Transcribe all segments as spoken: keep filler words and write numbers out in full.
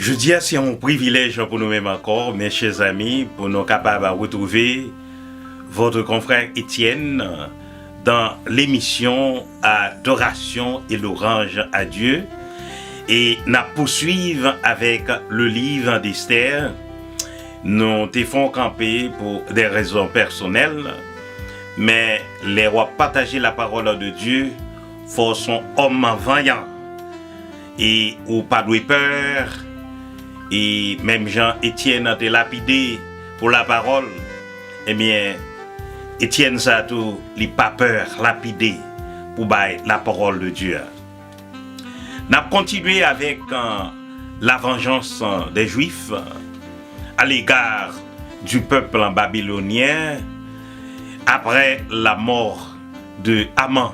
Jodi a, se yon privilèj pou nou menm ankò, mes chers amis, pou nou kapab retrouver votre confrère Étienne dans l'émission Adoration et louange à Dieu. E n ap pouswiv avèk le livre d'Esther. Nou te fè yon kanpe pou des raisons personnelles, men lè w ap pataje la parole de Dieu, fò w se yon òm vanyan. E ou pa dwe pè, e menm jan Etyèn te lapide pou la parole, ebyen, Etyèn sa tou, li pa pè lapide pou bay la parole de Dieu a. N ap kontinye avèk, euh, la vengeance des Juifs, euh, à l'égard du peuple babylonien après la mort de Aman.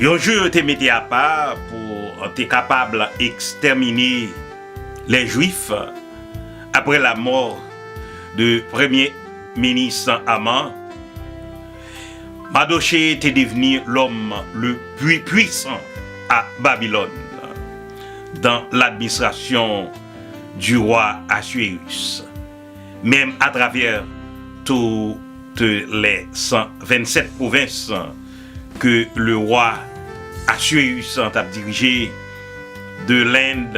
Yon jou yo te mete apa pou te kapab ekstèmine lè Jwif apre lamò de premye minis Aman. Madoche te devni lòm le pli pwisan a Babilòn dan ladministrasyon di wa Aswirus. Menm atravè tout lè san vennsèt pwovens ke le wa Aswirus t ap dirije, de Lend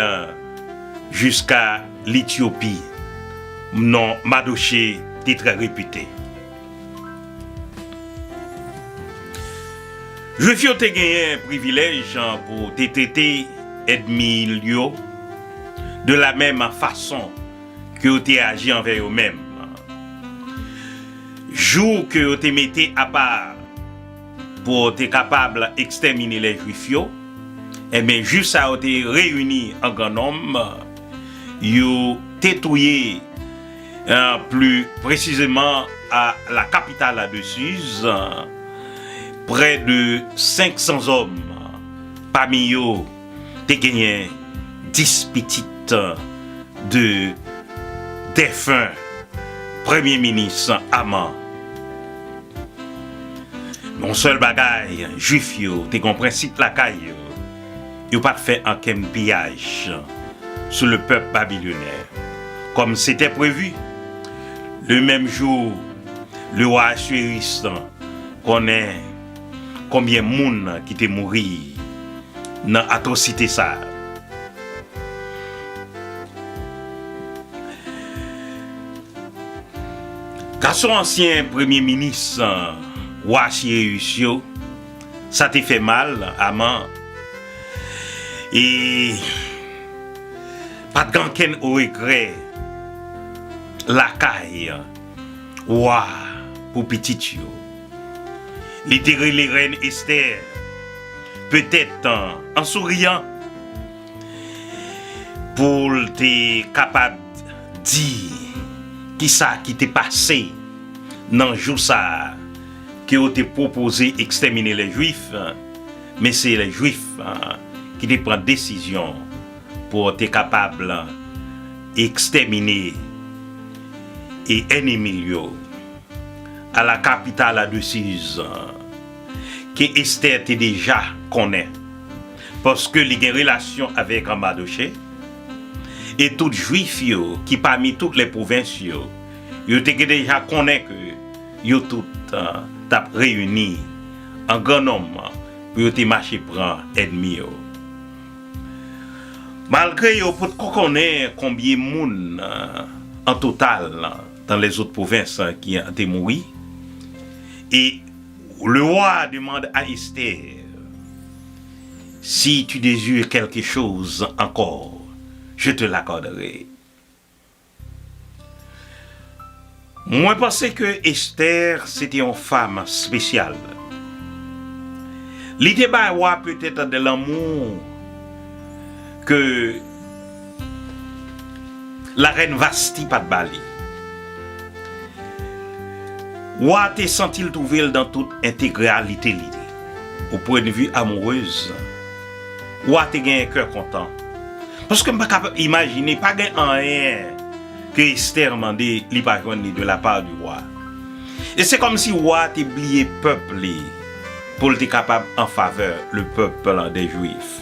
jiska Letyopi, non Madoche te trè repite. Jwif yo te genyen privilèj pou te trete ènmi yo de la menm fason ke yo te aji anvè yo menm. Jou ke yo te mete apa pou te kapab ekstèmine lè Jwif yo, ebyen, Jwif sa yo te reyini an gran nonm, yo te touye, euh, pli presizeman a la kapital de Suz, euh, prè de senk san zòm. Pami yo, te genyen dis pitit de defen premye minis Aman. Yon sèl bagay, Jwif yo te gen yon prensip lakay yo, yo pa t fè ankenn piyaj sou le pèp babilonè. Kòm se te previ, le menm jou, le wa Aswirus konnen konbyen moun ki te mouri nan atwosite sa a. Gason ansyen premye minis, euh, wa Sireyis yo, sa te fè mal, Aman, e pa t gen ankenn regrè lakay wa pou pitit yo. Li te rele rèn Estè, petèt an souriyan, pou l te kapab di kisa ki te pase nan jou sa a ke yo te pwopoze ekstèmine lè Jwif, men se lè Jwif ki te pran desizyon pou te kapab ekstèmine e ènmi l yo a la kapital de Siz, ke Estè te deja konnen, paske li gen relasyon avèk Madoche, e tout Jwif yo ki pami tout lè pwovens yo, yo te gen deja konnen ke yo tout, euh, t ap reyini an gran nonm pou yo te mache pran ènmi yo. Malgre yo potko konnen konbyen moun, euh, an total, euh, dans les autres provinces, euh, ki te mouri, et le roi demande à Esther: Si tu désires quelque chose encore, je te l'accorderai. Mwen panse ke Esther se te yon fanm espesyal. Li te bay wa petèt de lanmou ke la rèn Vasti pa t ba li. Wa te santi l twouve l dan tout entegralite li. O pwen de vi amourez, wa te gen kè kontan. Paske m pa ka imajine, pa gen anyen ke Esther mande li pa jwenn li de la part du roi. E se kòmsi wa te bliye pèp li pou l te kapab an favè le peuple des Juifs.